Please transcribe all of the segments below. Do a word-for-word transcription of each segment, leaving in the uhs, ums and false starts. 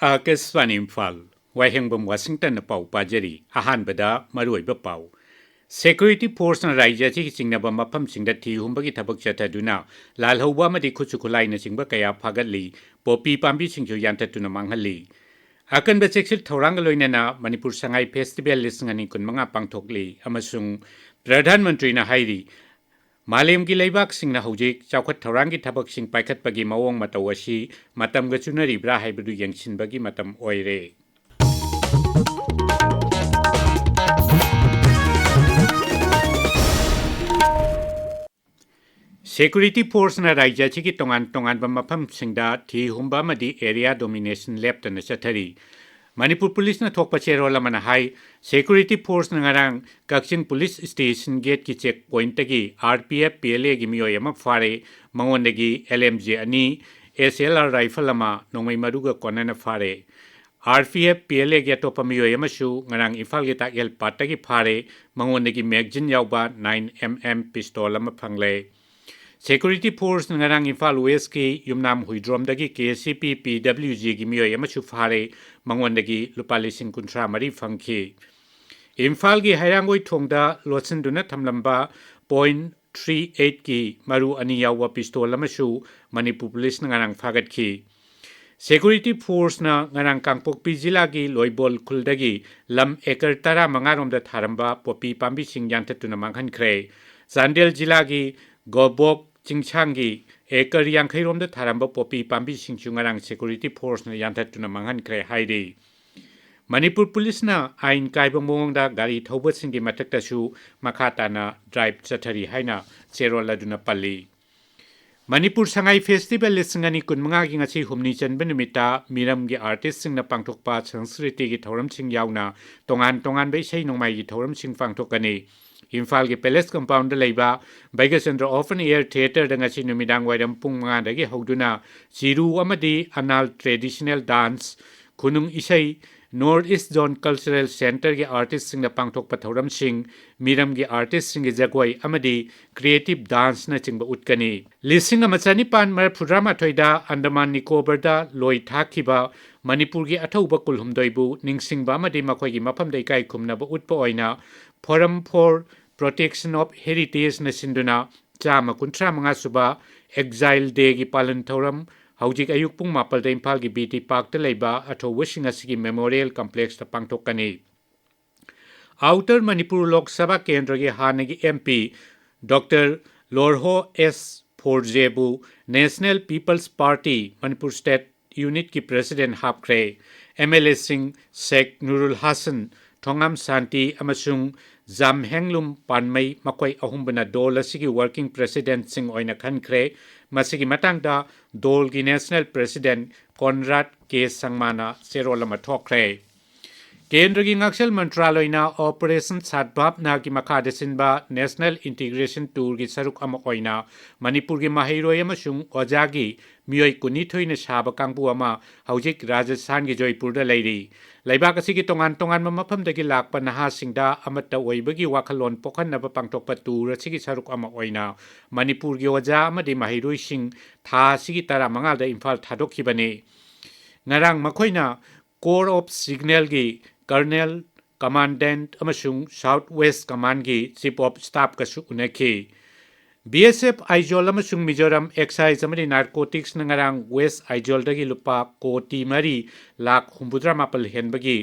ꯑꯥꯀꯥꯁꯕꯥꯅꯤ ꯏꯝꯐꯥꯜ, ꯋꯥꯍꯦꯡꯕꯝ ꯋꯥꯁꯤꯡꯇꯟꯅ ꯄꯥꯎ ꯄꯥꯖꯔꯤ꯫ ꯑꯍꯥꯟꯕꯗ ꯃꯔꯨꯑꯣꯏꯕ ꯄꯥꯎ꯫ ꯁꯦꯀ꯭ꯌꯨꯔꯤꯇꯤ ꯐꯣꯔꯁꯅ ꯔꯥꯖ꯭ꯌ ꯑꯁꯤꯒꯤ ꯆꯤꯡꯅꯕ ꯃꯐꯝꯁꯤꯡꯗ ꯊꯤ ꯍꯨꯝꯕꯒꯤ ꯊꯕꯛ ꯆꯠꯊꯗꯨꯅ ꯂꯥꯜꯍꯧꯕ ꯑꯃꯗꯤ ꯈꯨꯠꯁꯨ ꯈꯨꯠꯂꯥꯏꯅꯆꯤꯡꯕ ꯀꯌꯥ ꯐꯥꯒꯠꯂꯤ, ꯄꯣꯄꯤ ꯄꯥꯝꯕꯤꯁꯤꯡꯁꯨ ꯌꯥꯟꯊꯠꯇꯨꯅ ꯃꯥꯡꯍꯜꯂꯤ꯫ ꯑꯀꯟꯕ ꯆꯦꯛꯁꯤꯜ ꯊꯧꯔꯥꯡꯒ ꯂꯣꯏꯅꯅ ꯃꯅꯤꯄꯨꯔ ꯁꯉꯥꯏ ꯐꯦꯁꯇꯤꯚꯦꯜ ꯂꯤꯁꯤꯡ ꯑꯅꯤ ꯀꯨꯟꯃꯉꯥ ꯄꯥꯡꯊꯣꯛꯂꯤ ꯑꯃꯁꯨꯡ ꯄ꯭ꯔꯙꯥꯟ ꯃꯟꯇ꯭ꯔꯤꯅ ꯍꯥꯏꯔꯤ, ꯃꯥꯂꯦꯝꯒꯤ ꯂꯩꯕꯥꯛꯁꯤꯡꯅ ꯍꯧꯖꯤꯛ ꯆꯥꯎꯈꯠ ꯊꯧꯔꯥꯡꯒꯤ ꯊꯕꯛꯁꯤꯡ ꯄꯥꯏꯈꯠꯄꯒꯤ ꯃꯑꯣꯡ ꯃꯇꯧ ꯑꯁꯤ ꯃꯇꯝꯒ ꯆꯨꯅꯔꯤꯕ꯭ꯔꯥ ꯍꯥꯏꯕꯗꯨ ꯌꯦꯡꯁꯤꯟꯕꯒꯤ ꯃꯇꯝ ꯑꯣꯏꯔꯦ꯫ ꯁꯦꯀ꯭ꯌꯨꯔꯤꯇꯤ ꯐꯣꯔꯁꯅ ꯔꯥꯖ꯭ꯌ ꯑꯁꯤꯒꯤ ꯇꯣꯉꯥꯟ ꯇꯣꯉꯥꯟꯕ ꯃꯐꯝꯁꯤꯡꯗ ꯊꯤ ꯍꯨꯝꯕ ꯑꯃꯗꯤ ꯑꯦꯔꯤꯌꯥ ꯗꯣꯃꯤꯅꯦꯁꯟ ꯂꯦꯞꯇꯅ ꯆꯠꯊꯔꯤ꯫ ꯃꯅꯤꯄꯨꯔ ꯄꯨꯂꯤꯁꯅ ꯊꯣꯛꯄ ꯆꯦꯔꯣꯜ ꯑꯃꯅ ꯍꯥꯏ, ꯁꯦꯀ꯭ꯌꯨꯔꯤꯇꯤ ꯐꯣꯔꯁꯅ ꯉꯔꯥꯡ ꯀꯛꯆꯤꯡ ꯄꯨꯂꯤꯁ ꯁ꯭ꯇꯦꯁꯟ ꯒꯦꯠꯀꯤ ꯆꯦꯛ ꯄꯣꯏꯟꯠꯇꯒꯤ R P F P L ꯑꯦꯒꯤ ꯃꯤꯑꯣꯏ ꯑꯃ ꯐꯥꯔꯦ꯫ ꯃꯉꯣꯟꯗꯒꯤ ꯑꯦꯜ ꯑꯦꯝ ꯖꯦ ꯑꯅꯤ, ꯑꯦꯁ ꯑꯦꯜ ꯑꯥꯔ ꯔꯥꯏꯐꯜ ꯑꯃ, ꯅꯣꯡꯃꯩ ꯃꯔꯨꯒ ꯀꯣꯟꯅꯅ ꯐꯥꯔꯦ꯫ R P F P L ꯑꯦꯒꯤ ꯑꯇꯣꯞꯄ ꯃꯤꯑꯣꯏ ꯑꯃꯁꯨ ꯉꯔꯥꯡ ꯏꯝꯐꯥꯜꯒꯤ ꯇꯥꯛꯌꯦꯜ ꯄꯥꯠꯇꯒꯤ ꯐꯥꯔꯦ꯫ ꯃꯉꯣꯟꯗꯒꯤ ꯃꯦꯒꯖꯤꯟ ꯌꯥꯎꯕ ꯅꯥꯏꯟ ꯑꯦꯝ ꯑꯦꯝ ꯄꯤꯁꯇꯣꯜ ꯑꯃ ꯐꯪꯂꯦ꯫ ꯁꯦꯀ꯭ꯌꯨꯔꯤꯇꯤ ꯐꯣꯔꯁꯅ ꯉꯔꯥꯡ ꯏꯝꯐꯥꯜ ꯋꯦꯁꯀꯤ ꯌꯨꯝꯅꯥꯝ ꯍꯨꯏꯗ꯭ꯔꯣꯝꯗꯒꯤ ꯀꯦ ꯑꯦꯁ ꯁꯤ ꯄꯤ ꯄꯤ ꯗꯕ꯭ꯂꯤꯎ ꯖꯤꯒꯤ ꯃꯤꯑꯣꯏ ꯑꯃꯁꯨ ꯐꯥꯔꯦ꯫ ꯃꯉꯣꯟꯗꯒꯤ ꯂꯨꯄꯥ ꯂꯤꯁꯤꯡ ꯀꯨꯟꯊ꯭ꯔꯥ ꯃꯔꯤ ꯐꯪꯈꯤ꯫ ꯏꯝꯐꯥꯜꯒꯤ ꯍꯩꯔꯥꯡꯒꯣꯏ ꯊꯣꯡꯗ ꯂꯣꯠꯁꯤꯟꯗꯨꯅ ꯊꯝꯂꯝꯕ ꯄꯣꯏꯟꯠ ꯊ꯭ꯔꯤ ꯑꯩꯠꯀꯤ ꯃꯔꯨ ꯑꯅꯤ ꯌꯥꯎꯕ ꯄꯤꯁꯇꯣꯜ ꯑꯃꯁꯨ ꯃꯅꯤꯄꯨꯔ ꯄꯨꯂꯤꯁꯅ ꯉꯔꯥꯡ ꯐꯥꯒꯠꯈꯤ꯫ ꯁꯦꯀ꯭ꯌꯨꯔꯤꯇꯤ ꯐꯣꯔꯁꯅ ꯉꯔꯥꯡ ꯀꯥꯡꯄꯣꯛꯄꯤ ꯖꯤꯂꯥꯒꯤ ꯂꯣꯏꯕꯣꯜ ꯈꯨꯜꯗꯒꯤ ꯂꯝ ꯑꯦꯀꯔ ꯇꯔꯥꯃꯉꯥ ꯔꯣꯝꯗ ꯊꯥꯔꯝꯕ ꯄꯣꯄꯤ ꯄꯥꯝꯕꯤꯁꯤꯡ ꯌꯥꯟꯊꯠꯇꯨꯅ ꯃꯥꯡꯍꯟꯈ꯭ꯔꯦ꯫ ꯆꯥꯟꯗꯦꯜ ꯖꯤꯂꯥꯒꯤ ꯒꯣꯕꯣꯛ ꯆꯤꯡꯁꯥꯡꯒꯤ ꯑꯦꯀꯔ ꯌꯥꯡꯈꯩ ꯔꯣꯝꯗ ꯊꯥꯔꯝꯕ ꯄꯣꯄꯤ ꯄꯥꯝꯕꯤꯁꯤꯡꯁꯨ ꯉꯔꯥꯡ ꯁꯦꯀ꯭ꯌꯨꯔꯤꯇꯤ ꯐꯣꯔꯁꯅ ꯌꯥꯟꯊꯠꯇꯨꯅ ꯃꯥꯡꯍꯟꯈ꯭ꯔꯦ ꯍꯥꯏꯔꯤ꯫ ꯃꯅꯤꯄꯨꯔ ꯄꯨꯂꯤꯁꯅ ꯑꯥꯏꯟ ꯀꯥꯏꯕ ꯃꯑꯣꯡꯗ ꯒꯥꯔꯤ ꯊꯧꯕꯁꯤꯡꯒꯤ ꯃꯊꯛꯇꯁꯨ ꯃꯈꯥ ꯇꯥꯅ ꯗ꯭ꯔꯥꯏꯚ ꯆꯠꯊꯔꯤ ꯍꯥꯏꯅ ꯆꯦꯔꯣꯜ ꯑꯗꯨꯅ ꯄꯜꯂꯤ꯫ ꯃꯅꯤꯄꯨꯔ ꯁꯉꯥꯏ ꯐꯦꯁꯇꯤꯚꯦꯜ ꯂꯤꯁꯤꯡ ꯑꯅꯤ ꯀꯨꯟꯃꯉꯥꯒꯤ ꯉꯁꯤ ꯍꯨꯝꯅꯤ ꯆꯟꯕ ꯅꯨꯃꯤꯠꯇ ꯃꯤꯔꯝꯒꯤ ꯑꯥꯔꯇꯤꯁꯁꯤꯡꯅ ꯄꯥꯡꯊꯣꯛꯄ ꯁꯪꯁꯀ꯭ꯔꯤꯇꯤꯒꯤ ꯊꯧꯔꯝꯁꯤꯡ ꯌꯥꯎꯅ ꯇꯣꯉꯥꯟ ꯇꯣꯉꯥꯟꯕ ꯏꯁꯩ ꯅꯣꯡꯃꯥꯏꯒꯤ ꯊꯧꯔꯝꯁꯤꯡ ꯄꯥꯡꯊꯣꯛꯀꯅꯤ꯫ ꯏꯝꯐꯥꯜꯒꯤ ꯄꯦꯂꯦꯁ ꯀꯝꯄꯥꯎꯟꯗ ꯂꯩꯕ ꯚꯩꯒꯆꯟꯗ꯭ꯔ ꯑꯣꯄꯟ ꯑꯦꯌꯔ ꯊꯤꯌꯦꯇꯔꯗ ꯉꯁꯤ ꯅꯨꯃꯤꯗꯥꯡ ꯋꯥꯏꯔꯝ ꯄꯨꯡ ꯃꯉꯥꯗꯒꯤ ꯍꯧꯗꯨꯅ ꯆꯤꯔꯨ ꯑꯃꯗꯤ ꯑꯅꯥꯜ ꯇ꯭ꯔꯦꯗꯤꯁꯅꯦꯜ ꯗꯥꯟꯁ, ꯈꯨꯅꯨꯡ ꯏꯁꯩ, ꯅꯣꯔꯠ ꯏꯁ ꯖꯣꯟ ꯀꯜꯆꯔꯦꯜ ꯁꯦꯟꯇꯔꯒꯤ ꯑꯥꯔꯇꯤꯁꯁꯤꯡꯅ ꯄꯥꯡꯊꯣꯛꯄ ꯊꯧꯔꯝꯁꯤꯡ, ꯃꯤꯔꯝꯒꯤ ꯑꯥꯔꯇꯤꯁꯁꯤꯡꯒꯤ ꯖꯒꯣꯏ ꯑꯃꯗꯤ ꯀ꯭ꯔꯤꯌꯦꯇꯤꯚ ꯗꯥꯟꯁꯅꯆꯤꯡꯕ ꯎꯠꯀꯅꯤ꯫ ꯂꯤꯁꯤꯡ ꯑꯃ ꯆꯅꯤꯄꯥꯟ ꯃꯔꯤꯐꯨꯇꯔꯥꯃꯥꯊꯣꯏꯗ ꯑꯟꯗꯃꯥꯟ ꯅꯤꯀꯣꯕꯔꯗ ꯂꯣꯏ ꯊꯥꯈꯤꯕ ꯃꯅꯤꯄꯨꯔꯒꯤ ꯑꯊꯧꯕ ꯀꯨꯟꯍꯨꯝꯗꯣꯏꯕꯨ ꯅꯤꯡꯁꯤꯡꯕ ꯑꯃꯗꯤ ꯃꯈꯣꯏꯒꯤ ꯃꯐꯝꯗ ꯏꯀꯥꯏ ꯈꯨꯝꯅꯕ ꯎꯠꯄ ꯑꯣꯏꯅ Forum for Protection of Heritageꯅ ꯁꯤꯟꯗꯨꯅ ꯆꯥꯝꯃ ꯀꯨꯟꯊ꯭ꯔꯥ ꯃꯉꯥ ꯁꯨꯕ Exile Dayꯒꯤ ꯄꯥꯂꯟ ꯊꯧꯔꯝ ꯍꯧꯖꯤꯛ ꯑꯌꯨꯛ ꯄꯨꯡ ꯃꯥꯄꯜꯗ ꯏꯝꯐꯥꯜꯒꯤ ꯕꯤ ꯇꯤ ꯄꯥꯔꯛꯇ ꯂꯩꯕ ꯑꯊꯧꯕꯁꯤꯡ ꯑꯁꯤꯒꯤ Memorial Complexꯇ ꯄꯥꯡꯊꯣꯛꯀꯅꯤ꯫ ꯑꯥꯎꯇꯔ ꯃꯅꯤꯄꯨꯔ ꯂꯣꯛ ꯁꯚꯥ ꯀꯦꯟꯗ꯭ꯔꯒꯤ ꯍꯥꯟꯅꯒꯤ M P doctor Lorho S ꯐꯣꯔꯖꯦꯕꯨ National People's Party Manipur State Unitꯀꯤ President ꯍꯥꯞꯈ꯭ꯔꯦ꯫ ꯑꯦꯝ ꯑꯦꯜ ꯑꯦꯁꯤꯡ ꯁꯦꯈ ꯅꯨꯔꯨꯜ ꯍꯥꯁꯟ, ꯊꯣꯉꯥꯝ ꯁꯥꯟꯇꯤ ꯑꯃꯁꯨꯡ ꯖꯥꯝꯍꯦꯡꯂꯨꯝ ꯄꯥꯟꯃꯩ, ꯃꯈꯣꯏ ꯑꯍꯨꯝꯕꯨꯅ ꯗꯣꯜ ꯑꯁꯤꯒꯤ Working Presidentꯁꯤꯡ ꯑꯣꯏꯅ ꯈꯟꯈ꯭ꯔꯦ꯫ ꯃꯁꯤꯒꯤ ꯃꯇꯥꯡꯗ ꯗꯣꯜꯒꯤ National President ꯀꯣꯟꯔꯥꯗ ꯀꯦ ꯁꯪꯃꯥꯅ ꯆꯦꯔꯣꯜ ꯑꯃ ꯊꯣꯛꯈ꯭ꯔꯦ꯫ ꯀꯦꯟꯗ꯭ꯔꯒꯤ ꯉꯥꯛꯁꯦꯜ ꯃꯟꯇ꯭ꯔꯥꯂꯣꯏꯅ Operation Sadbhavnaꯒꯤ ꯃꯈꯥꯗ ꯁꯤꯟꯕ National Integration Tourꯒꯤ ꯁꯔꯨꯛ ꯑꯃ ꯑꯣꯏꯅ ꯃꯅꯤꯄꯨꯔꯒꯤ ꯃꯍꯩꯔꯣꯏ ꯑꯃꯁꯨꯡ ꯑꯣꯖꯥꯒꯤ ꯃꯤꯑꯣꯏ ꯀꯨꯟꯅꯤꯊꯣꯏꯅ ꯁꯥꯕ ꯀꯥꯡꯕꯨ ꯑꯃ ꯍꯧꯖꯤꯛ ꯔꯥꯖꯁꯊꯥꯟꯒꯤ ꯖꯣꯏꯄꯨꯔꯗ ꯂꯩꯔꯤ꯫ ꯂꯩꯕꯥꯛ ꯑꯁꯤꯒꯤ ꯇꯣꯉꯥꯟ ꯇꯣꯉꯥꯟꯕ ꯃꯐꯝꯗꯒꯤ ꯂꯥꯛꯄ ꯅꯍꯥꯁꯤꯡꯗ ꯑꯃꯠꯇ ꯑꯣꯏꯕꯒꯤ ꯋꯥꯈꯜꯂꯣꯟ ꯄꯣꯛꯍꯟꯅꯕ ꯄꯥꯡꯊꯣꯛꯄ tour ꯑꯁꯤꯒꯤ ꯁꯔꯨꯛ ꯑꯃ ꯑꯣꯏꯅ ꯃꯅꯤꯄꯨꯔꯒꯤ ꯑꯣꯖꯥ ꯑꯃꯗꯤ ꯃꯍꯩꯔꯣꯏꯁꯤꯡ ꯊꯥ ꯑꯁꯤꯒꯤ ꯇꯔꯥꯃꯉꯥꯗ ꯏꯝꯐꯥꯜ ꯊꯥꯗꯣꯛꯈꯤꯕꯅꯤ꯫ ꯉꯔꯥꯡ ꯃꯈꯣꯏꯅ Corps of Signalꯒꯤ Colonel, Commandant ꯑꯃꯁꯨꯡ South West Commandꯒꯤ Chief of Staffꯀꯁꯨ ꯎꯅꯈꯤ꯫ ꯕꯤ ꯑꯦꯁ ꯑꯦꯐ ꯑꯥꯏꯖꯣꯜ ꯑꯃꯁꯨꯡ ꯃꯤꯖꯣꯔꯥꯝ Excise ꯑꯃꯗꯤ Narcoticsꯅ ꯉꯔꯥꯡ ꯋꯦꯁ ꯑꯥꯏꯖꯣꯜꯗꯒꯤ ꯂꯨꯄꯥ ꯀꯣꯇꯤ ꯃꯔꯤ ꯂꯥꯈ ꯍꯨꯝꯐꯨꯇꯔꯥ ꯃꯥꯄꯜ ꯍꯦꯟꯕꯒꯤ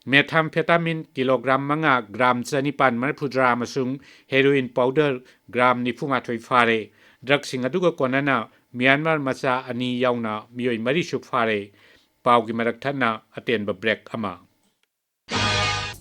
methamphetamine ꯀꯤꯂꯣꯒ꯭ꯔꯥꯝ ꯃꯉꯥ, ꯒ꯭ꯔꯥꯝ ꯆꯅꯤꯄꯥꯟ ꯃꯔꯤꯐꯨꯇꯔꯥ ꯑꯃꯁꯨꯡ heroin powder ꯒ꯭ꯔꯥꯝ ꯅꯤꯐꯨꯃꯥꯊꯣꯏ ꯐꯥꯔꯦ꯫ ꯗ꯭ꯔꯒꯁꯤꯡ ꯑꯗꯨꯒ ꯀꯣꯟꯅꯅ ꯃ꯭ꯌꯥꯟꯃꯥꯔ ꯃꯆꯥ ꯑꯅꯤ ꯌꯥꯎꯅ ꯃꯤꯑꯣꯏ ꯃꯔꯤꯁꯨ ꯐꯥꯔꯦ꯫ ꯄꯥꯎꯒꯤ ꯃꯔꯛ ꯊꯠꯅ ꯑꯇꯦꯟꯕ break ꯑꯃ꯫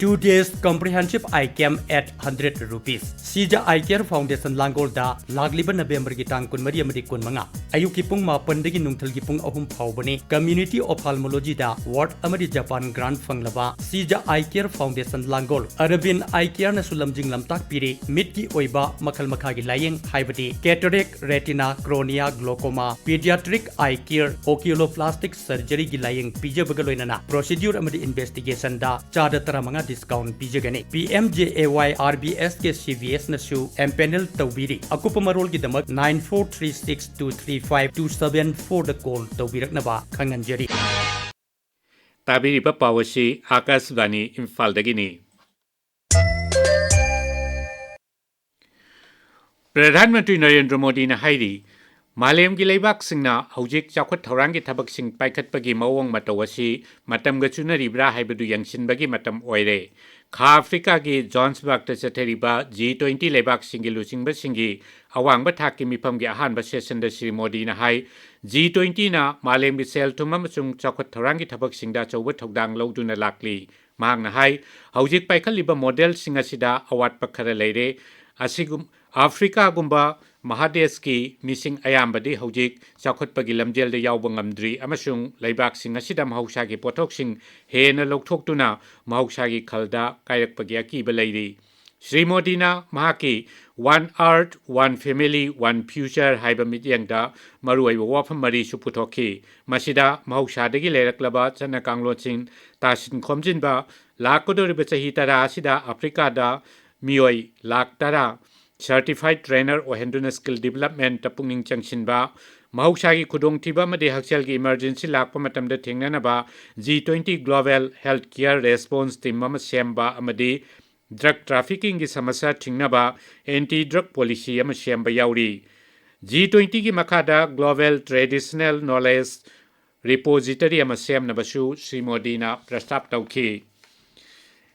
Two days comprehensive eye camp at hundred rupees. Shija Eye Care Foundation ꯂꯥꯡꯒꯣꯜꯗ ꯂꯥꯛꯂꯤꯕ ꯅꯕꯦꯝꯕꯔꯒꯤ ꯇꯥꯡ ꯀꯨꯟꯃꯔꯤ ꯑꯃꯗꯤ ꯀꯨꯟꯃꯉꯥ, ꯑꯌꯨꯛꯀꯤ ꯄꯨꯡ ꯃꯥꯄꯟꯗꯒꯤ ꯅꯨꯡꯊꯤꯜꯒꯤ ꯄꯨꯡ ꯑꯍꯨꯝ ꯐꯥꯎꯕꯅꯤ꯫ Community Ophthalmologyꯗ award ꯑꯃꯗꯤ Japan grant ꯐꯪꯂꯕ ꯁꯤꯖ Eye Care Foundation ꯂꯥꯡꯒꯣꯜ ꯑꯔꯕꯤꯟ Eye Careꯅꯁꯨ ꯂꯝꯖꯤꯡ ꯂꯝꯇꯥꯛ ꯄꯤꯔꯤ꯫ ꯃꯤꯠꯀꯤ ꯑꯣꯏꯕ ꯃꯈꯜ ꯃꯈꯥꯒꯤ ꯂꯥꯌꯦꯡ ꯍꯥꯏꯕꯗꯤ cataract, retina, cornea, glaucoma, pediatric eye care, oculoplastic surgeryꯒꯤ ꯂꯥꯌꯦꯡ ꯄꯤꯖꯕꯒ ꯂꯣꯏꯅꯅ procedure ꯑꯃꯗꯤ investigationꯗ ꯆꯥꯗ ꯇꯔꯥꯃꯉꯥ discount ꯄꯤꯖꯒꯅꯤ꯫ P M J A Y R B S K C V Sꯅꯁꯨ empanel ꯇꯧꯕꯤꯔꯤ꯫ ꯑꯀꯨꯞꯄ ꯃꯔꯣꯜꯒꯤꯗꯃꯛ nine four three six two three five two seven fourꯗ call ꯇꯧꯕꯤꯔꯛꯅꯕ ꯈꯪꯍꯟꯖꯔꯤ꯫ ꯇꯥꯕꯤꯔꯤꯕ ꯄꯥꯎ ꯑꯁꯤ ꯑꯥꯀꯥꯁꯕꯥꯅꯤ ꯏꯝꯐꯥꯜꯗꯒꯤꯅꯤ꯫ ꯄ꯭ꯔꯙꯥꯟ ꯃꯟꯇ꯭ꯔꯤ ꯅꯔꯦꯟꯗ꯭ꯔ ꯃꯣꯗꯤꯅ ꯍꯥꯏꯔꯤ, ꯃꯥꯂꯦꯝꯒꯤ ꯂꯩꯕꯥꯛꯁꯤꯡꯅ ꯍꯧꯖꯤꯛ ꯆꯥꯎꯈꯠ ꯊꯧꯔꯥꯡꯒꯤ ꯊꯕꯛꯁꯤꯡ ꯄꯥꯏꯈꯠꯄꯒꯤ ꯃꯑꯣꯡ ꯃꯇꯧ ꯑꯁꯤ ꯃꯇꯝꯒ ꯆꯨꯅꯔꯤꯕ꯭ꯔꯥ ꯍꯥꯏꯕꯗꯨ ꯌꯦꯡꯁꯤꯟꯕꯒꯤ ꯃꯇꯝ ꯑꯣꯏꯔꯦ꯫ ꯈꯥ ꯑꯐ꯭ꯔꯤꯀꯥꯒꯤ ꯖꯣꯍꯥꯟꯁꯕꯔꯒꯇ ꯆꯠꯊꯔꯤꯕ ꯖꯤ ꯇ꯭ꯋꯦꯟꯇꯤ ꯂꯩꯕꯥꯛꯁꯤꯡꯒꯤ ꯂꯨꯆꯤꯡꯕꯁꯤꯡꯒꯤ ꯑꯋꯥꯡꯕ ꯊꯥꯛꯀꯤ ꯃꯤꯐꯝꯒꯤ ꯑꯍꯥꯟꯕ ꯁꯦꯁꯟꯗ ꯁ꯭ꯔꯤ ꯃꯣꯗꯤꯅ ꯍꯥꯏ, ꯖꯤ ꯇ꯭ꯋꯦꯟꯇꯤꯅ ꯃꯥꯂꯦꯝꯒꯤ ꯁꯦꯜ ꯊꯨꯝ ꯑꯃꯁꯨꯡ ꯆꯥꯎꯈꯠ ꯊꯧꯔꯥꯡꯒꯤ ꯊꯕꯛꯁꯤꯡꯗ ꯑꯆꯧꯕ ꯊꯧꯗꯥꯡ ꯂꯧꯗꯨꯅ ꯂꯥꯛꯂꯤ꯫ ꯃꯍꯥꯛꯅ ꯍꯥꯏ, ꯍꯧꯖꯤꯛ ꯄꯥꯏꯈꯠꯂꯤꯕ ꯃꯣꯗꯦꯜꯁꯤꯡ ꯑꯁꯤꯗ ꯑꯋꯥꯠꯄ ꯈꯔ ꯂꯩꯔꯦ꯫ ꯑꯁꯤꯒꯨꯝ-, ꯑꯐ꯭ꯔꯤꯀꯥꯒꯨꯝꯕ ꯃꯍꯥꯗꯦꯁꯀꯤ ꯃꯤꯁꯤꯡ ꯑꯌꯥꯝꯕꯗꯤ ꯍꯧꯖꯤꯛ ꯆꯥꯎꯈꯠꯄꯒꯤ ꯂꯝꯖꯦꯜꯗ ꯌꯥꯎꯕ ꯉꯝꯗ꯭ꯔꯤ ꯑꯃꯁꯨꯡ ꯂꯩꯕꯥꯛꯁꯤꯡ ꯑꯁꯤꯗ ꯃꯍꯧꯁꯥꯒꯤ ꯄꯣꯠꯊꯣꯛꯁꯤꯡ ꯍꯦꯟꯅ ꯂꯧꯊꯣꯛꯇꯨꯅ ꯃꯍꯧꯁꯥꯒꯤ ꯈꯜꯗ ꯀꯥꯏꯔꯛꯄꯒꯤ ꯑꯀꯤꯕ ꯂꯩꯔꯤ꯫ ꯁ꯭ꯔꯤ ꯃꯣꯗꯤꯅ ꯃꯍꯥꯛꯀꯤ One Earth, One Family, One Future ꯍꯥꯏꯕ ꯃꯤꯠꯌꯦꯡꯗ ꯃꯔꯨꯑꯣꯏꯕ ꯋꯥꯐꯝ ꯃꯔꯤꯁꯨ ꯄꯨꯊꯣꯛꯈꯤ꯫ ꯃꯁꯤꯗ ꯃꯍꯧꯁꯥꯗꯒꯤ ꯂꯩꯔꯛꯂꯕ ꯆꯠꯅ ꯀꯥꯡꯂꯣꯟꯁꯤꯡ ꯇꯥꯁꯤꯟ ꯈꯣꯝꯖꯤꯟꯕ, ꯂꯥꯛꯀꯗꯧꯔꯤꯕ ꯆꯍꯤ ꯇꯔꯥ ꯑꯁꯤꯗ ꯑꯐ꯭ꯔꯤꯀꯥꯗ ꯃꯤꯑꯣꯏ ꯂꯥꯈ ꯇꯔꯥ certified trainer ꯑꯣꯏꯍꯟꯗꯨꯅ skill developmentꯇ ꯄꯨꯛꯅꯤꯡ ꯆꯪꯁꯤꯟꯕ, ꯃꯍꯧꯁꯥꯒꯤ ꯈꯨꯗꯣꯡꯊꯤꯕ ꯑꯃꯗꯤ ꯍꯛꯁꯦꯜꯒꯤ emergency ꯂꯥꯛꯄ ꯃꯇꯝꯗ ꯊꯦꯡꯅꯅꯕ G twenty Global Health Care Response Team ꯑꯃ ꯁꯦꯝꯕ ꯑꯃꯗꯤ drug traffickingꯒꯤ ꯁꯃꯁ꯭ꯌꯥ ꯊꯤꯡꯅꯕ anti drug policy ꯑꯃ ꯁꯦꯝꯕ ꯌꯥꯎꯔꯤ꯫ G twentyꯒꯤ ꯃꯈꯥꯗ Global Traditional Knowledge Repository ꯑꯃ ꯁꯦꯝꯅꯕꯁꯨ ꯁ꯭ꯔꯤ ꯃꯣꯗꯤꯅ ꯄ꯭ꯔꯁꯇꯥꯞ ꯇꯧꯈꯤ꯫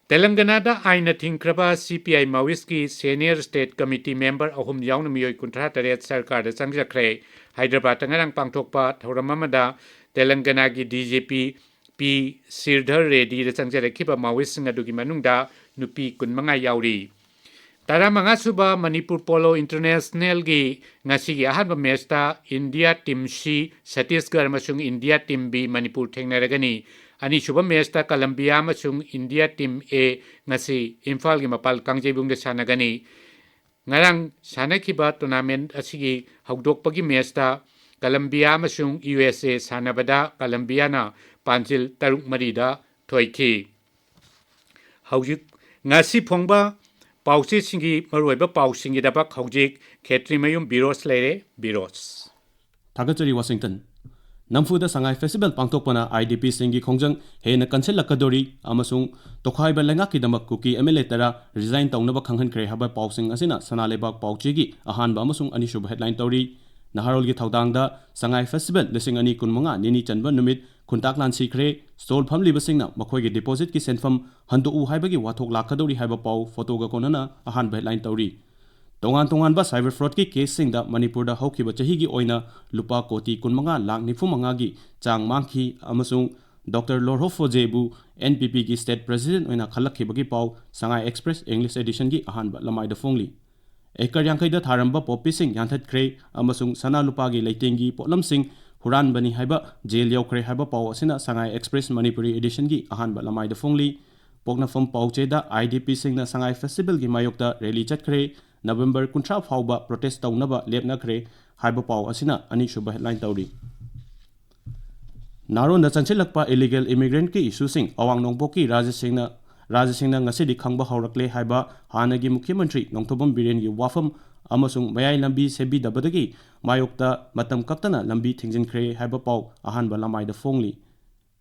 ꯇꯦꯂꯪꯒꯅꯥꯗ ꯑꯥꯏꯟꯅ ꯊꯤꯡꯈ꯭ꯔꯕ C P I Maoistꯀꯤ senior state committee member ꯑꯍꯨꯝ ꯌꯥꯎꯅ ꯃꯤꯑꯣꯏ ꯀꯨꯟꯊ꯭ꯔꯥ ꯇꯔꯦꯠ ꯁꯔꯀꯥꯔꯗ ꯆꯪꯖꯈ꯭ꯔꯦ꯫ ꯍꯥꯏꯗ꯭ꯔꯕꯥꯗꯇ ꯉꯔꯥꯡ ꯄꯥꯡꯊꯣꯛꯄ ꯊꯧꯔꯝ ꯑꯃꯗ ꯇꯦꯂꯪꯒꯅꯥꯒꯤ D G P P Sridhar Reddyꯗ ꯆꯪꯖꯔꯛꯈꯤꯕ Maoistꯁꯤꯡ ꯑꯗꯨꯒꯤ ꯃꯅꯨꯡꯗ ꯅꯨꯄꯤ ꯀꯨꯟꯃꯉꯥ ꯌꯥꯎꯔꯤ꯫ ꯇꯔꯥꯃꯉꯥ ꯁꯨꯕ ꯃꯅꯤꯄꯨꯔ Polo Internationalꯒꯤ ꯉꯁꯤꯒꯤ ꯑꯍꯥꯟꯕ matchꯇ India Team C ꯁꯇꯤꯁꯒꯔ ꯑꯃꯁꯨꯡ India Team B ꯃꯅꯤꯄꯨꯔ ꯊꯦꯡꯅꯔꯒꯅꯤ꯫ ꯑꯅꯤꯁꯨꯕ matchꯇ ꯀꯂꯝꯕꯤꯌꯥ ꯑꯃꯁꯨꯡ India Team A ꯉꯁꯤ ꯏꯝꯐꯥꯜꯒꯤ ꯃꯄꯥꯜ ꯀꯥꯡꯖꯩꯕꯨꯡꯗ ꯁꯥꯟꯅꯒꯅꯤ꯫ ꯉꯔꯥꯡ ꯁꯥꯟꯅꯈꯤꯕ tournament ꯑꯁꯤꯒꯤ ꯍꯧꯗꯣꯛꯄꯒꯤ matchꯇ ꯀꯂꯝꯕꯤꯌꯥ ꯑꯃꯁꯨꯡ U S A ꯁꯥꯟꯅꯕꯗ ꯀꯂꯝꯕꯤꯌꯥꯅ ꯄꯥꯟꯖꯤꯜ ꯇꯔꯨꯛ ꯃꯔꯤꯗ ꯊꯣꯏꯈꯤ꯫ ꯍꯧꯖꯤꯛ ꯉꯁꯤ ꯐꯣꯡꯕ ꯄꯥꯎꯆꯦꯁꯤꯡꯒꯤ ꯃꯔꯨꯑꯣꯏꯕ ꯄꯥꯎꯁꯤꯡꯒꯤꯗꯃꯛ ꯍꯧꯖꯤꯛ ꯈꯦꯇ꯭ꯔꯤꯃꯌꯨꯝ ꯕꯤꯔꯣꯖ ꯂꯩꯔꯦ꯫ ꯕꯤꯔꯣꯖ꯫ ꯊꯥꯒꯠꯆꯔꯤ, ꯋꯥꯁꯤꯡꯇꯟ꯫ ꯅꯝꯐꯨꯗ ꯁꯉꯥꯏ ꯐꯦꯁꯇꯤꯚꯦꯜ ꯄꯥꯡꯊꯣꯛꯄꯅ ꯑꯥꯏ ꯗꯤ ꯄꯤꯁꯤꯡꯒꯤ ꯈꯣꯡꯖꯪ ꯍꯦꯟꯅ ꯀꯟꯁꯤꯜꯂꯛꯀꯗꯣꯔꯤ ꯑꯃꯁꯨꯡ ꯇꯣꯈꯥꯏꯕ ꯂꯩꯉꯥꯛꯀꯤꯗꯃꯛ ꯀꯨꯀꯤ ꯑꯦꯝ ꯑꯦꯜ ꯑꯦ ꯇꯔꯥ ꯔꯤꯖꯥꯏꯟ ꯇꯧꯅꯕ ꯈꯪꯍꯟꯈ꯭ꯔꯦ ꯍꯥꯏꯕ ꯄꯥꯎꯁꯤꯡ ꯑꯁꯤꯅ ꯁꯅꯥ ꯂꯩꯕꯥꯛ ꯄꯥꯎꯆꯦꯒꯤ ꯑꯍꯥꯟꯕ ꯑꯃꯁꯨꯡ ꯑꯅꯤꯁꯨꯕ ꯍꯦꯗꯂꯥꯏꯟ ꯇꯧꯔꯤ꯫ ꯅꯍꯥꯔꯣꯜꯒꯤ ꯊꯧꯗꯥꯡꯗ ꯁꯉꯥꯏ ꯐꯦꯁꯇꯤꯚꯦꯜ ꯂꯤꯁꯤꯡ ꯑꯅꯤ ꯀꯨꯟꯃꯉꯥ ꯅꯤꯅꯤ ꯆꯟꯕ ꯅꯨꯃꯤꯠ ꯈꯨꯟꯇꯥꯛ ꯂꯥꯟꯁꯤꯈ꯭ꯔꯦ꯫ ꯁ꯭ꯇꯣꯜ ꯐꯝꯂꯤꯕꯁꯤꯡꯅ ꯃꯈꯣꯏꯒꯤ ꯗꯤꯄꯣꯖꯤꯠꯀꯤ ꯁꯦꯟꯐꯝ ꯍꯟꯗꯣꯛꯎ ꯍꯥꯏꯕꯒꯤ ꯋꯥꯊꯣꯛ ꯂꯥꯛꯀꯗꯧꯔꯤ ꯍꯥꯏꯕ ꯄꯥꯎ ꯐꯣꯇꯣꯒ ꯀꯣꯟꯅꯅ ꯑꯍꯥꯟꯕ ꯍꯦꯗꯂꯥꯏꯟ ꯇꯧꯔꯤ꯫ ꯇꯣꯉꯥꯟ ꯇꯣꯉꯥꯟꯕ ꯁꯥꯏꯕꯔ ꯐ꯭ꯔꯣꯗꯀꯤ ꯀꯦꯁꯁꯤꯡꯗ ꯃꯅꯤꯄꯨꯔꯗ ꯍꯧꯈꯤꯕ ꯆꯍꯤꯒꯤ ꯑꯣꯏꯅ ꯂꯨꯄꯥ ꯀꯣꯇꯤ ꯀꯨꯟꯃꯉꯥ ꯂꯥꯛ ꯅꯤꯐꯨ ꯃꯉꯥꯒꯤ ꯆꯥꯡ ꯃꯥꯡꯈꯤ ꯑꯃꯁꯨꯡ ꯗꯣꯛꯇꯔ ꯂꯣꯔꯍꯣ ꯐꯣꯖꯦꯕꯨ ꯑꯦꯟ ꯄꯤ ꯄꯤꯒꯤ ꯁ꯭ꯇꯦꯠ ꯄ꯭ꯔꯦꯁꯤꯗꯦꯟꯠ ꯑꯣꯏꯅ ꯈꯜꯂꯛꯈꯤꯕꯒꯤ ꯄꯥꯎ ꯁꯉꯥꯏ ꯑꯦꯛꯁꯄ꯭ꯔꯦꯁ ꯏꯪꯂꯤꯁ ꯑꯦꯗꯤꯁꯟꯒꯤ ꯑꯍꯥꯟꯕ ꯂꯃꯥꯏꯗ ꯐꯣꯡꯂꯤ꯫ ꯑꯦꯀꯔ ꯌꯥꯡꯈꯩꯗ ꯊꯥꯔꯝꯕ ꯄꯣꯄꯤꯁꯤꯡ ꯌꯥꯟꯊꯠꯈ꯭ꯔꯦ ꯑꯃꯁꯨꯡ ꯁꯅꯥ ꯂꯨꯄꯥꯒꯤ ꯂꯩꯇꯦꯡꯒꯤ ꯄꯣꯠꯂꯝꯁꯤꯡ ꯍꯨꯔꯥꯟꯕꯅꯤ ꯍꯥꯏꯕ ꯖꯦꯜ ꯌꯧꯈ꯭ꯔꯦ ꯍꯥꯏꯕ ꯄꯥꯎ ꯑꯁꯤꯅ ꯁꯉꯥꯏ ꯑꯦꯛꯁꯄ꯭ꯔꯦꯁ ꯃꯅꯤꯄꯨꯔꯤ ꯑꯦꯗꯤꯁꯟꯒꯤ ꯑꯍꯥꯟꯕ ꯂꯃꯥꯏꯗ ꯐꯣꯡꯂꯤ꯫ ꯄꯣꯛꯅꯐꯝ ꯄꯥꯎꯆꯦꯗ ꯑꯥꯏ ꯗꯤ ꯄꯤꯁꯤꯡꯅ ꯁꯉꯥꯏ ꯐꯦꯁꯇꯤꯚꯦꯜꯒꯤ ꯃꯥꯌꯣꯛꯇ ꯔꯦꯂꯤ ꯆꯠꯈ꯭ꯔꯦ꯫ ꯅꯕꯦꯝꯕꯔ ꯀꯨꯟꯊ꯭ꯔꯥ ꯐꯥꯎꯕ ꯄ꯭ꯔꯣꯇꯦꯁ ꯇꯧꯅꯕ ꯂꯦꯞꯅꯈ꯭ꯔꯦ ꯍꯥꯏꯕ ꯄꯥꯎ ꯑꯁꯤꯅ ꯑꯅꯤꯁꯨꯕ ꯍꯦꯗꯂꯥꯏꯟ ꯇꯧꯔꯤ꯫ ꯅꯥꯔꯣꯟꯗ ꯆꯪꯁꯤꯜꯂꯛꯄ ꯏꯂꯤꯒꯦꯜ ꯏꯃꯤꯒ꯭ꯔꯦꯟꯠꯀꯤ ꯏꯁꯨꯁꯤꯡ ꯑꯋꯥꯡ ꯅꯣꯡꯄꯣꯛꯀꯤ ꯔꯥꯖ꯭ꯌꯁꯤꯡꯅ, ꯔꯥꯖ꯭ꯌꯁꯤꯡꯅ ꯉꯁꯤꯗꯤ ꯈꯪꯕ ꯍꯧꯔꯛꯂꯦ ꯍꯥꯏꯕ ꯍꯥꯟꯅꯒꯤ ꯃꯨꯈ꯭ꯌ ꯃꯟꯇ꯭ꯔꯤ ꯅꯣꯡꯊꯣꯝꯕꯝ ꯕꯤꯔꯦꯟꯒꯤ ꯋꯥꯐꯝ ꯑꯃꯁꯨꯡ ꯃꯌꯥꯏ ꯂꯝꯕꯤ ꯁꯦꯝꯕꯤꯗꯕꯗꯒꯤ ꯃꯥꯌꯣꯛꯇ ꯃꯇꯝ ꯀꯛꯇꯅ ꯂꯝꯕꯤ ꯊꯤꯡꯖꯤꯟꯈ꯭ꯔꯦ ꯍꯥꯏꯕ ꯄꯥꯎ ꯑꯍꯥꯟꯕ ꯂꯃꯥꯏꯗ ꯐꯣꯡꯂꯤ꯫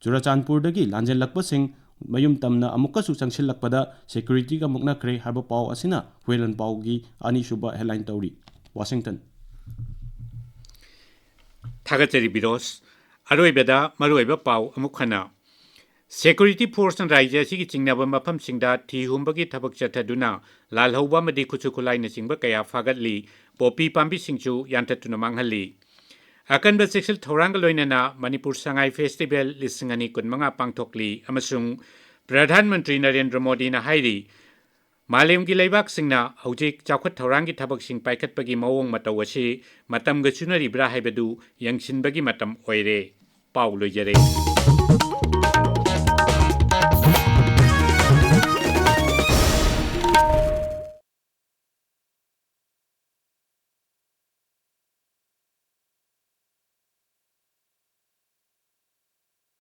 ꯆꯨꯔꯆꯥꯟꯄꯨꯔꯗꯒꯤ ꯂꯥꯟꯖꯦꯜꯂꯛꯄꯁꯤꯡ ꯃꯌꯨꯝ ꯇꯝꯅ ꯑꯃꯨꯛꯀꯁꯨ ꯆꯪꯁꯤꯜꯂꯛꯄꯗ ꯁꯦꯀ꯭ꯌꯨꯔꯤꯇꯤꯒ ꯃꯨꯛꯅꯈ꯭ꯔꯦ ꯍꯥꯏꯕ ꯄꯥꯎ ꯑꯁꯤꯅ ꯍꯨꯏꯂꯟ ꯄꯥꯎꯒꯤ ꯑꯅꯤꯁꯨꯕ ꯍꯦꯗꯂꯥꯏꯟ ꯇꯧꯔꯤ꯫ ꯋꯥꯁꯤꯡꯇꯟ꯫ ꯊꯥꯒꯠꯆꯔꯤ ꯕꯤꯔꯣꯁ꯫ ꯑꯔꯣꯏꯕꯗ ꯃꯔꯨꯑꯣꯏꯕ ꯄꯥꯎ ꯑꯃꯨꯛ ꯍꯟꯅ꯫ ꯁꯦꯀ꯭ꯌꯨꯔꯤꯇꯤ ꯐꯣꯔꯁꯅ ꯔꯥꯖ꯭ꯌ ꯑꯁꯤꯒꯤ ꯆꯤꯡꯅꯕ ꯃꯐꯝꯁꯤꯡꯗ ꯊꯤ ꯍꯨꯝꯕꯒꯤ ꯊꯕꯛ ꯆꯠꯊꯗꯨꯅ ꯂꯥꯜꯍꯧꯕ ꯑꯃꯗꯤ ꯈꯨꯠꯁꯨ ꯈꯨꯠꯂꯥꯏꯅꯆꯤꯡꯕ ꯀꯌꯥ ꯐꯥꯒꯠꯂꯤ, ꯄꯣꯄꯤ ꯄꯥꯝꯕꯤꯁꯤꯡꯁꯨ ꯌꯥꯟꯊꯠꯇꯨꯅ ꯃꯥꯡꯍꯜꯂꯤ꯫ ꯑꯀꯟꯕ ꯆꯦꯛꯁꯤꯜ ꯊꯧꯔꯥꯡꯒ ꯂꯣꯏꯅꯅ ꯃꯅꯤꯄꯨꯔ ꯁꯉꯥꯏ ꯐꯦꯁꯇꯤꯚꯦꯜ ꯂꯤꯁꯤꯡ ꯑꯅꯤ ꯀꯨꯟꯃꯉꯥ ꯄꯥꯡꯊꯣꯛꯂꯤ ꯑꯃꯁꯨꯡ ꯄ꯭ꯔꯙꯥꯟ ꯃꯟꯇ꯭ꯔꯤ ꯅꯔꯦꯟꯗ꯭ꯔ ꯃꯣꯗꯤꯅ ꯍꯥꯏꯔꯤ, ꯃꯥꯂꯦꯝꯒꯤ ꯂꯩꯕꯥꯛꯁꯤꯡꯅ ꯍꯧꯖꯤꯛ ꯆꯥꯎꯈꯠ ꯊꯧꯔꯥꯡꯒꯤ ꯊꯕꯛꯁꯤꯡ ꯄꯥꯏꯈꯠꯄꯒꯤ ꯃꯑꯣꯡ ꯃꯇꯧ ꯑꯁꯤ ꯃꯇꯝꯒ ꯆꯨꯅꯔꯤꯕ꯭ꯔꯥ ꯍꯥꯏꯕꯗꯨ ꯌꯦꯡꯁꯤꯟꯕꯒꯤ ꯃꯇꯝ ꯑꯣꯏꯔꯦ꯫ ꯄꯥꯎ ꯂꯣꯏꯖꯔꯦ꯫